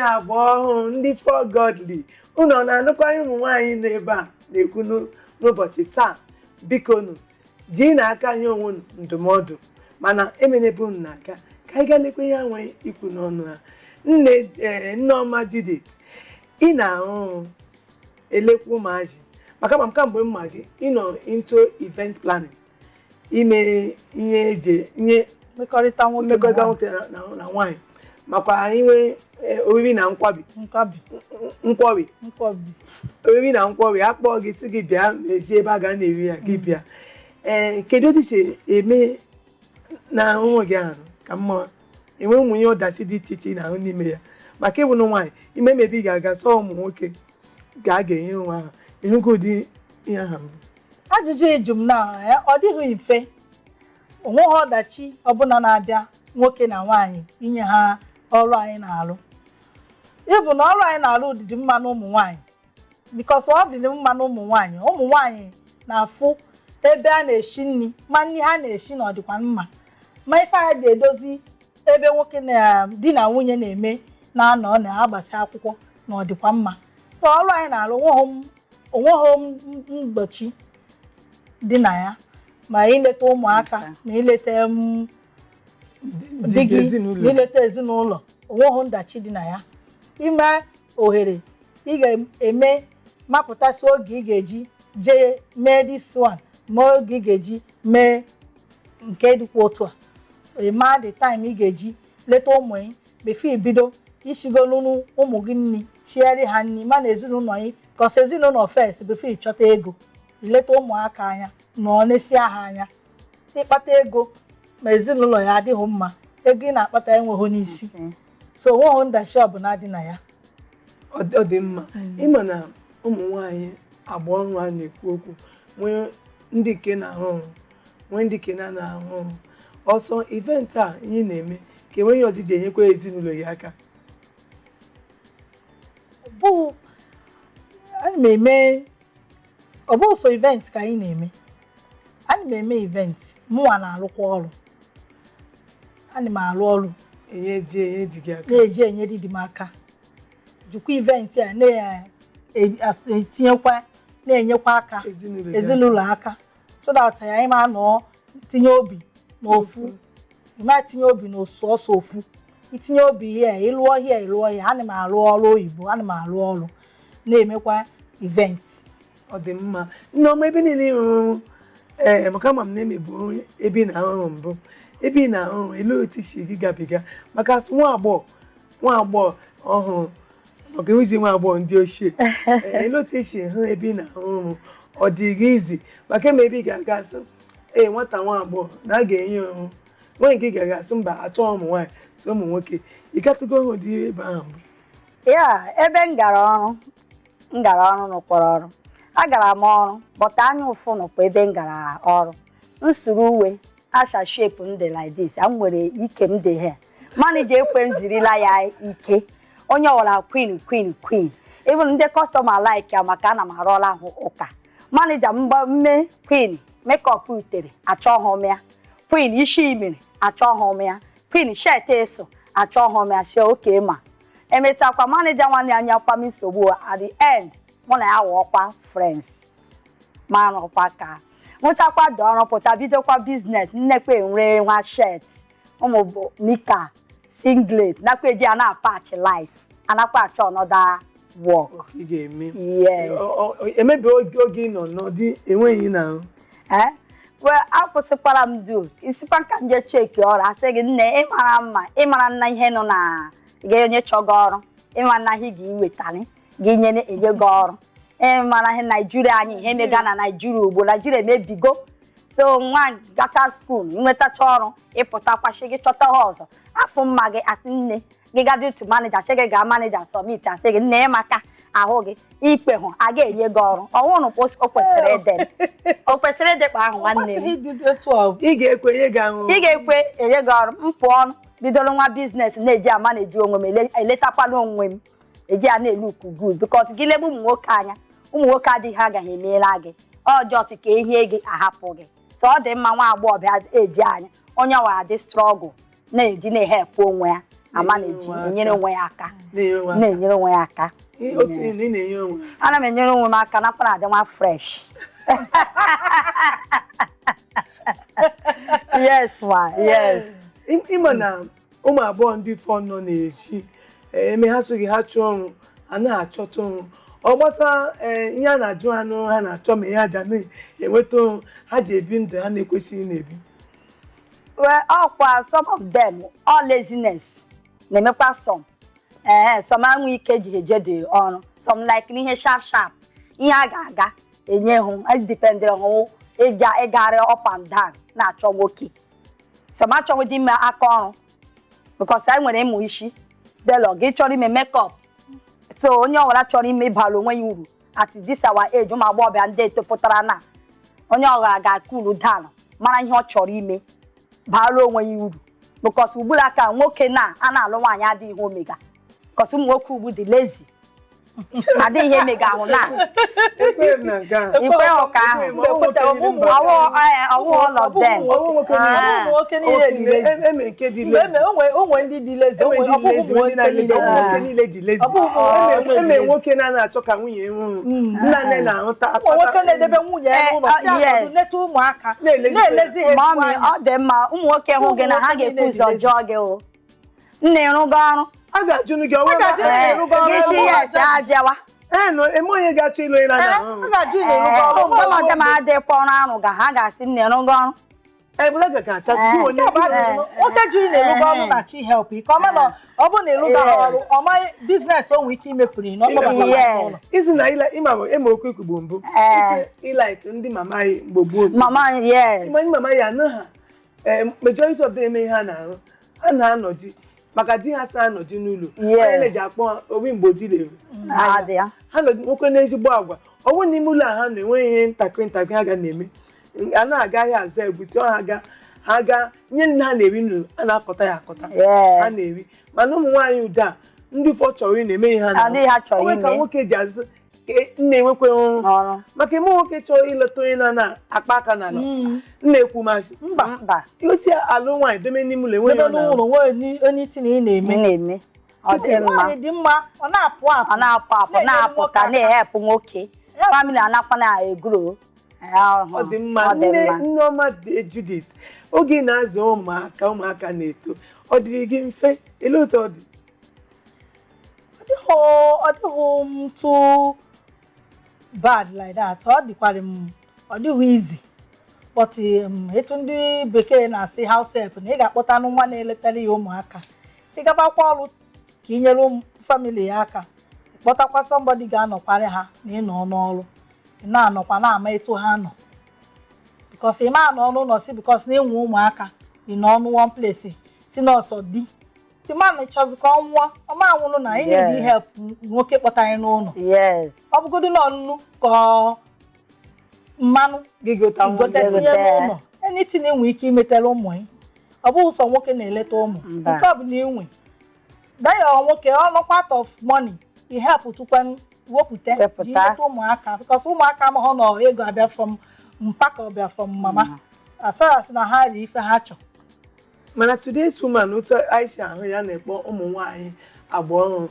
Agba ọhụụ, ndị For Godly, unu ọ na-anụkwanye ụmụ nwaanyị nọ ebe a na-ekwu n'ụbọchị taa? Biko nụ, ji na aka nye onwe unu ndụmọdụ, mana emenebe unu na-aga ka anyị gaa lekwa ihe ha nwere ikwu n'ọnụ ha. Nne, ee, Nneọma Judith, ị na-ahụ elekwa ụmụazị, maka ma m kamgbe mma gị ịnọ into event planning, ime ihe eji ihe mmekọrịta nwoke na mmekọrịta nwaanyị. Nwoke na nwaanyị, makwa inwe oriri na nkwabi. Nkwabi. Nkwọbi. Nkwabi. Oriri na nkwọbi, akpọọ gị sị gị bịa mezie ebe a ga na-eri ya, gị bịa. Ee, kedu otu i si eme na ụmụ gị ahụ ka mma enwe ụmụ ihe ọdachi dị iche iche ị na-ahụ n'ime ya, maka ịbụ na nwaanyị ime mebi ị ga-aga sọ ụmụ nwoke ga a ga-enye onwe ahụ ịhụgo ụdị ihe ahụ mbụ? Ajụjụ ịjụ m na ọ dịghị mfe. Onweghị ọdachi ọbụla na-abịa nwoke na nwaanyị inye ha ọrụ anyị na-arụ. Ịbụ na ọrụ anyị na-arụ dị mma na ụmụ nwaanyị, because ọ dị mma na ụmụ nwaanyị. Ụmụ nwaanyị na-afụ ebe a na-esi nri, ma nri ha na-esi na ọ dịkwa mma, ma ife a ga-edozi ebe nwoke na di na nwunye na-eme na-anọ na-agbasi akwụkwọ na ọ dịkwa mma. So ọrụ anyị na-arụ, onweghị mgbochi dị na ya, ma ileta ụmụaka, ma ileta di gị, ezinụlọ. Ma ileta ezinụlọ, onweghị ndachi dị na ya. Ime ohere ị ga-eme mapụtasị oge ị ga-eji jee mee this one, ma oge ị ga-eji mee nke dịkwa otu a, ị the time ị ga-eji leta ụmụ gị before ibido isigolu ụmụ gị nri, chiere ha nri, ma na ezinụlọ gị kọsị ezinụlọ first before ịchọta ego. Ileta ụmụaka anya na ọ nesia ha anya. Ịkpata ego ma ezinụlọ ya adịghị mma, ego ị na-akpata enweghị n'isi. So onweghị ndachi ọbụla dị na ya. Ọ dị mma. Ịma na ụmụ nwanyị agba ọhụrụ a na-ekwu okwu, nwee ndị nke na-arụ ọrụ, nwee ndị nke na-arụ ọrụ. Ọsọ event a ihe na-eme ka enweghị ọzọ iji enyekwa ezinụlọ ya aka. Bụ ana m eme, ọ bụ so event ka anyị na-eme. Ana m eme event, mụnwa na-arụkwa ọrụ, ana m arụ ọrụ. Enye ji gị aka. Na-eji enyere di m aka, jikwa event a na-etinyekwa, na-enyekwa aka ezinụlọ gị. Ezinụlọ aka, so that anyị ma nọọ tinye obi n'ofu, ma tinye obi n'ọsọsọ ofu, itinye obi here, ịlụọ here, ịlụọ here. Ana m arụ ọrụ oyibo, ana m arụ ọrụ, na-emekwa event. Ọ dị mma. Nneọma, ebe niile ị rụrụ, ee, maka ama m na-emebu ebe ị na-arụ ọrụ mbụ, ebe ị na-arụ ọrụ, ele otu isi gị gabiga maka asị nwa agbọghọ ọhụrụ, maka enwezi nwa agbọghọ ndị ochie. Ee, ele otu esi hụ ebe ị na-arụ ọrụ, ọ dị gị izi? Maka eme ebe ị ga-aga asị, ee, nwata nwa agbọghọ na a ga-enye ọrụ, nwanyị nke ị ga-aga asị mba, achọghị ụmụ nwaanyị, so ụmụ nwoke. Ị gatụgo hụ dị ebe ahụ mbụ? Ya, ebe m gara ọrụ, m gara ọrụ rụkwara ọrụ. Agara m ọrụ bọta anya ụfụ nọkwa ebe m gara ọrụ. M suru uwe asha shape m dị like this, a m nwere ike m dị here. Manager ekwe m zirila ya ike onye ọbụla queen, queen, queen. Even ndị customer like ya, maka ana m arụọla ahụ ụka. Manager mgba mme queen makeup utere achọghị m ya, queen isi imere achọghị m ya, queen shirt eso achọghị m ya. Si oke ma emechakwa manager nwanne ya nyakwa m nsogbu. At the end, mụ na ya ghọọkwa friends, ma rụkwa ka nwụchakwa dị ọrụ pụta, bidokwa business. Nnekwa enwere nwa shirt, ụmụ knicker, singlet, nakwa eji a na-apatch life, anakwa achọ another work. Ị ga-eme. Yes. Emebi oge ị nọ n'ọdị enweghị na Eh? Well, akwụsịkwara m du isikwa ka m jee cheki ọrụ, asị gị, nne, ịmara mma, ịmara nna ihe nọ na gị, onye chọgo ọrụ, ịmara na ihe ga-iwetani gị nye enye gị ọrụ. Ịmara ihe Naijiria anyị, ihe mega na Naijiria ugbo, Naijiria emebigo. So nwa gacha school, nwetacha ọrụ, ịpụtakwashi gị chọta ha ọzọ, afọ mma gị, asị nne gị ga duty manager, asị gị gaa manager submit, asị gị, nne, ịmaka ahụ gị ikpe hụ a ga-enye gị ọrụ ọnwụrụ. O kwesịrị ịdị, o kwesịrị ịdịkpa ahụ, nwanne m. Kwesịrị ịdị otu a. Ị ga-ekwe nye gị ahụ. Ị ga-ekwe enye gị ọrụ. M pụọ ọrụ, bidoro nwa business, na-eji ama na-eji onwe m eletakwala onwe m, eji ya na-elu ukwu good, because gị lebe ụmụ nwoke anya, ụmụ nwoke adịghị agaghị emeela gị ọjọọ ka ehie gị ahapụ gị. So ọ dị mma nwa agbọghọbịa eji anya onye ọwara dị struggle, na-eji na-ehepụ onwe ya. Ama na-eji enyere onwe ya aka. Na-enye onwe aka. Na-enyere onwe ya aka. Otu ị na-enye onwe. Ana m enyere onwe m aka na mkpara adị nwa fresh. Yes ma, yes. Ịma na ụmụ agbọghọ ndị fọ nọ na-echi eme ha sụghị ha chụọ ọrụ, a na-achọta ọrụ ọ gbasa ihe a na-ajụ ha n'ọrụ ha na-achọ, ma ihe ha ji na-enweta ọrụ ha ji ebi ndụ ha na-ekwesịghị na-ebi. Well, ọkwa some of them, all laziness na-emekwa some. Some anwụ ike ji eje dị ọrụ, some like n'ihe sharp sharp ihe a ga-aga enye hụ dependere hụ ịgarị up and down na-achọ nwoke. Some achọghị dị ime aka ọrụ because anyị nwere ịmụ isi delọ gị chọrọ ime makeup, so onye ọbụla chọrọ ime ịbara onwe ya uru at this our age, ụmụ agbọghọbịa ndị etopụtara na onye ọbụla ga-akụrụ down mara ihe ọ chọrọ ime bara onwe ya uru, because ugburu aka nwoke na a na-alụ nwaanyị adịghị ihe omega, because ụmụ nwoke ugbu dị lazy, adịghị ihe emega ahụ na Ekweghị m na nke a. Ikwe ụka ahụ. Ọwụ all of them. Ọwụ nwoke niile. Ụmụ nwoke niile dị lazy. Eme nke dị Mgbe lazy. onwe ndị dị lazy, Enwe onwe ndị ọ bụghị lazy, ụmụ ndị nwoke niile na-alezi, ụmụ nwoke dị lazy. niile dị lazy. Ọ bụghị ụmụ nwoke Eme niile dị nwoke na-ana achọ ka nwunye nwụrụ, nna nne na-ahụta Ụmụ nwoke na-edebe nwunye ya n'ụlọ, si anọdụ neta ụmụaka, Na-elezi na-elezi ha ezigbo Mọmị, anya. ọ dị mma ụmụ nwoke hụ gị na ha Ụmụ nwoke ga-ekwu niile ụzọ dị lazy. jụọ gị o nna ịrụgo ọrụ. A ga-ajụ gị ọnwa. A ga-ajụ gị ịrụgo ọrụ. Gị si yes, abịawa. Ee, nọ eme onye ga-achọ ịlụ onye na-ana A ahụ. ga-ajụ na ịrụgo ọrụ. Some of them adịkwa ọrụ arụ ga ha ga-asị nna ịrụgo ọrụ. Ebụla ga ga-acha gị onye. Nke a bụ ajụjụ. Nwoke jụ ị na-erụgo ọrụ na-achọ ihelp ike ọma na ọ bụrụ na ịrụgo ọrụ ọma business o nwere ike imepụrụ na ọ kpọbata Yes. n'ụlọ. Isi na ịla ịma ịma okwu ikwugbo mbụ. Isi ịlaik ndị mama anyị mgbe gboo. Mama, yes. Ịma ndị mama ya anaghị majority of them eme ihe ha na-arụ, ha na-anọji maka di ha sa anọji n'ụlọ. Yes. Onye na-eji akpọ obi mgbe di na-eru. Adị ya. Ha nọ nwoke n'ezigbo agwa, ọ bụrụ n'ime ụlọ a ha nọ enweghị ihe ntakịrị ntakịrị ha ga na-eme, a na-aga ahịa aza egusi ọ ha ga ha ga nye nne ha na-eri nri, a na-akọta ya akọta. Yes. Ha na-eri. Mana ụmụ nwaanyị ụda a, ndị ụfọ chọrọ ị na-eme ihe ha na-arụ. Adịghị ha chọrọ Onwe ka ime. nwoke ji azụ ka nna enwekwe ọrụ Ọrụ. maka ime nwoke chọrọ ileta onye na akpa aka n'ala nna ekwu masị Mba. Mba. Otu alụ nwaanyị deme n'ime ụlọ enweghị Ebe ọ na-arụ. n'ụlọ nwee onye iti na ị na-eme. Na-eme. Ọ dị mma. Nwaanyị dị mma, ọ na-apụ apụ. Ọ na-apụ apụ, Na-enyere na-apụ nwoke ka aka. na-ehepụ nwoke. Family anakwa na-egro. Ọ dị mma. Ọ dị Nne mma. Nneọma dị Judith, oge ị na-azụ ụmụaka, ụmụaka na-eto, ọ dịrị gị mfe? Elee otu ọ dị? Ọ dịghị m too bad like that. Ọ dịkwara m, ọ dịghị easy, but etu ndị bekee na-asị house help na ị ga-akpọta anụ nwa na-eletara ya ụmụaka, ị gabakwa ọrụ ka ị nyere ụmụ family ya aka, kpọtakwa somebody ga-anọkwara ha na ịnọ n'ọrụ, ị na-anọkwa na-ama etu ha nọ, because ị ma anọ n'ụlọ si because na ịnwe ụmụaka, ị nọ n'ọnụ one place si nọọsọ di the man chọzi ka ọ nwụọ, ọ ma anwụrụ na ị need help nwoke kpọta anyị n'ụlọ. Yes. Ọ bụgodu na nnu ka ọ mmanụ Gị gota nwa. gote tinye Gote. n'ụlọ, anything enwe ike imetara ụmụ ya. Ọ bụghị sọ nwoke na-eleta ụmụ. Mba. Nke ọ bụ na inwe daya nwoke ọnụ part of money i help tukwa wepụta Wepụta. ji leta ụmụaka, because ụmụaka amaghọ na ego abịa from mpa ka ọ bịa from mama, as far as na ha ri ife ha chọ. Mana today's woman, otu Aisha ahụ ya na-ekpọ ụmụ nwaanyị agba ọhụrụ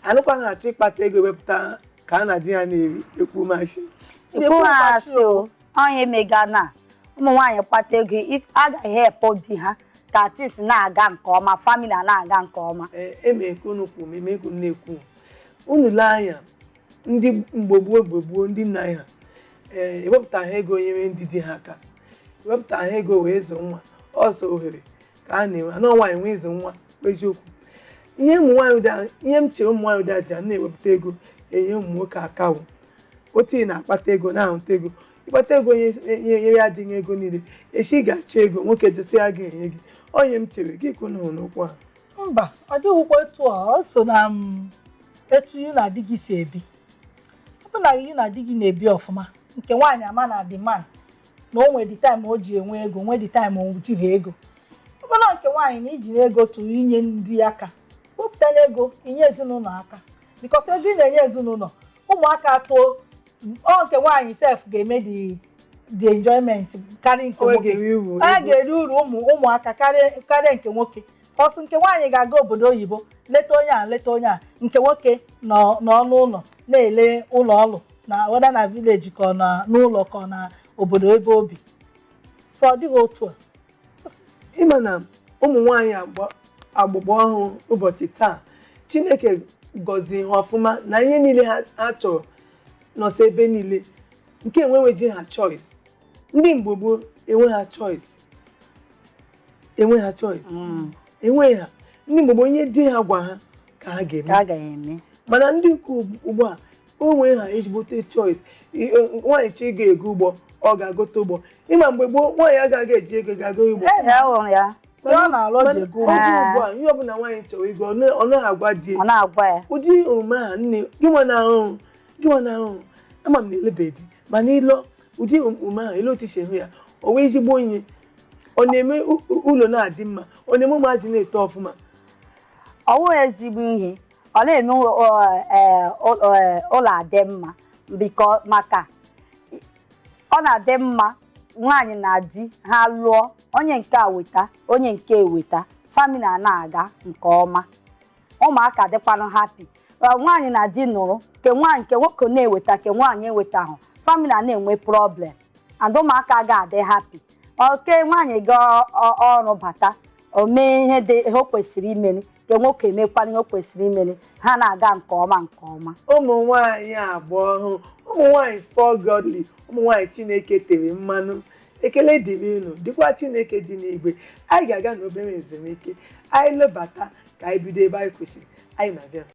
anụkwaghị achọ ịkpata ego wepụta ka a na di ya na-eri ekwu mashi. Ikwu ha asị o ọnya emega na ụmụ nwaanyị kpata ego agaghị help di ha ka things na-aga nke ọma, family a na-aga nke ọma. Ee, eme nke unu kwu ma eme nke unu na-ekwu, unu lee anya ndị mgbe gboo, mgbe gboo ndị nna anyị ha ee ewepụta ha ego nyere ndị di ha aka, ewepụta ha ego wee zụ nwa ọsọ ohere ka a na-enwe anọ nwaanyị nwee ịzụ nwa. Eziokwu, ihe ụmụ nwaanyị ụda, ihe m chere ụmụ nwaanyị ụda ji a na-ewepụta ego enye ụmụ nwoke akawụ otu ị na-akpata ego na-ahụta ego ịkpata ego nyere ya adịghị ego niile echi ga-achọ ego nwoke jụsị ya ga-enye gị onye m chere gị ka unu hụrụ n'okwu a. Mba, ọ dịghịkwa etu a. Ọ so na m etu you na di gị si ebi. Ọ bụ na you na di gị na-ebi ọfụma, nke nwaanyị ama na the man na o nwere the time o ji enwe ego, nwee the time o jighị ego. Ọ bụ na nke nwaanyị na iji ego tụrụ inye ndị aka, wepụta n'ego inye ezinụlọ aka, because ego ị na-enye ezinụlọ, ụmụaka too, ọ nke nwaanyị sef ga-eme the enjoyment karịa nke O nwoke. ga-eri uru. A ga-eri uru ụmụ ụmụaka karịa nke nwoke. Ọsụ nke nwaanyị ga-aga obodo oyibo leta onye a, leta onye a, nke nwoke nọ n'ọnụ ụlọ na-ele ụlọ ọrụ na weda na village, ka ọ na n'ụlọ, ka ọ na obodo ebe obi. So ọ dịghị otu a. Ịma na ụmụ nwaanyị agbụgbọ ọhụụ ụbọchị taa, Chineke gọzie ha ọfụma na ihe niile ha chọrọ nọsọ ebe niile, nke enweweji ha choice. Ndị mgbe gboo enwe ha choice, enwe ha choice, enwe ha. Ndị mgbe gboo, onye di ha gwa ha ka ha ga-eme. Ka a ga-eme. Mana ndị nke ugbu a, o nwere ha ezigbote choice. Nwaanyị chọ ịga ego ụgbọ, ọ ga-agote ụgbọ. Ịma mgbe gboo, nwaanyị agaghị eji ego ga-ago ụgbọ. Ya hụrụ ya. Ihe ọ na-alụ, ọ ji ego ụgbọ. Oge ugbu a, ihe ọbụla nwaanyị chọrọ ịgo, ọ naghị agwa di. Ọ na-agwa ya. Ụdị omume ahụ, nne, gị nwa na-ahụ, gị nwa na-ahụ, ama m na elebedi mana ịlọ ụdị omume ahụ, ele otu isi hụ ya? O wee ezigbo onye ọ na-eme ụlọ na-adị mma, ọ na-eme ụmụazị na-eto ọfụma? Ọ wụghị ezigbo ihe ọ na-eme ụlọ adị mma, biko, maka ọ na-adị mma nwaanyị na di ha lụọ, onye nke a weta, onye nke eweta, family a na-aga nke ọma, ụmụaka dịkwanụ happy. Nwaanyị na di nụrụ ke nwaanyị, nke nwoke na-eweta, ke nwaanyị eweta ahụ, family a na-enwe problem and ụmụaka ga-adị happy. Oke nwaanyị gaa ọrụ bata, o mee ihe dị ihe o kwesịrị imeri, nke nwoke emekwana ihe o kwesịrị imeri, ha na-aga nke ọma nke ọma. Ụmụ nwanyị agba ọhụụ, ụmụ nwanyị for godly, ụmụ nwanyị Chineke tere mmanụ, ekele dịrị unu, dịkwa Chineke dị n'igwe. Anyị ga-aga n'obere ezumike. Anyị lebata ka anyị bido ebe anyị kwesịrị. Anyị na-abịa.